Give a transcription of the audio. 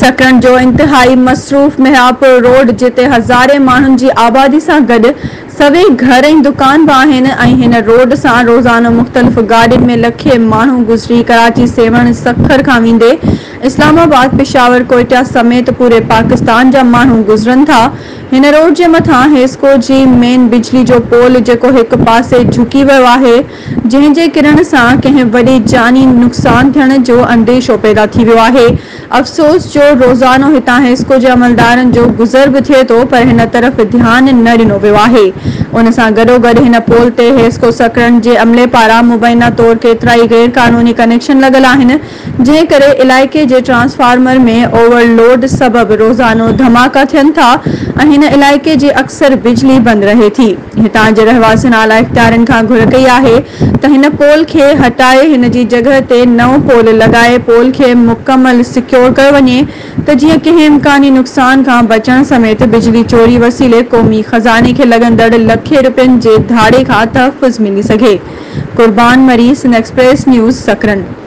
سڪرنڊ جو انتهائي مصروف محرابپور روڊ جتي هزارين ماڻهن جي آبادي سان گڏ سوين گهر ۽ دڪان به آهن ۽ هن روڊ سان روزانو مختلف گاڏين ۾ لکين ماڻهو گذري ڪراچي سيوهڻ سکر کان ويندي اسلام آباد پشاور ڪوئيٽا سميت پوري پاڪستان جا ماڻهو گذرن ٿا هن روڊ جي مٿان حيسڪو جي مين بجلي جو پول جيڪو هڪ پاسي جهڪي ويو آهي جنهن جي ڪرڻ سان ڪنهن وڏي جاني نقصان ٿيڻ جو انديشو پيدا ٿي ويو آهي. افسوس جو روزانو هتان حيسڪو جي عملدارن جو گذر به ٿئي ٿو پر هن طرف ڌيان نه ڏنو ويو آهي. ان سان گڏوگڏ هن پول تي حيسڪو سڪرنڊ جي عملي پاران مبينا طور ڪيترائي غير قانوني ڪنيڪشن لڳل آهن جنهن ڪري علائقي جي ٽرانسفارمر ۾ اوور لوڊ سبب روزانو ڌماڪا ٿين ٿا ۽ هن علائقي جي اڪثر بجلي بند رهي ٿي. هتان جي رهواسين اعليٰ اختيارين کان گهر ڪئي آهي ته هن پول کي هٽائي هن جي جڳهه تي نئون پول لڳائي پول کي مڪمل سيڪيور ڪيو وڃي ته جيئن ڪنهن امڪاني نقصان کان بچڻ سميت بجلي چوري وسيلي قومي خزاني کي لڳندڙ لکين رپين جي ڌاڙي کان تحفظ ملي سگهي. Qurban Marri, Sindh express news, Sakrand.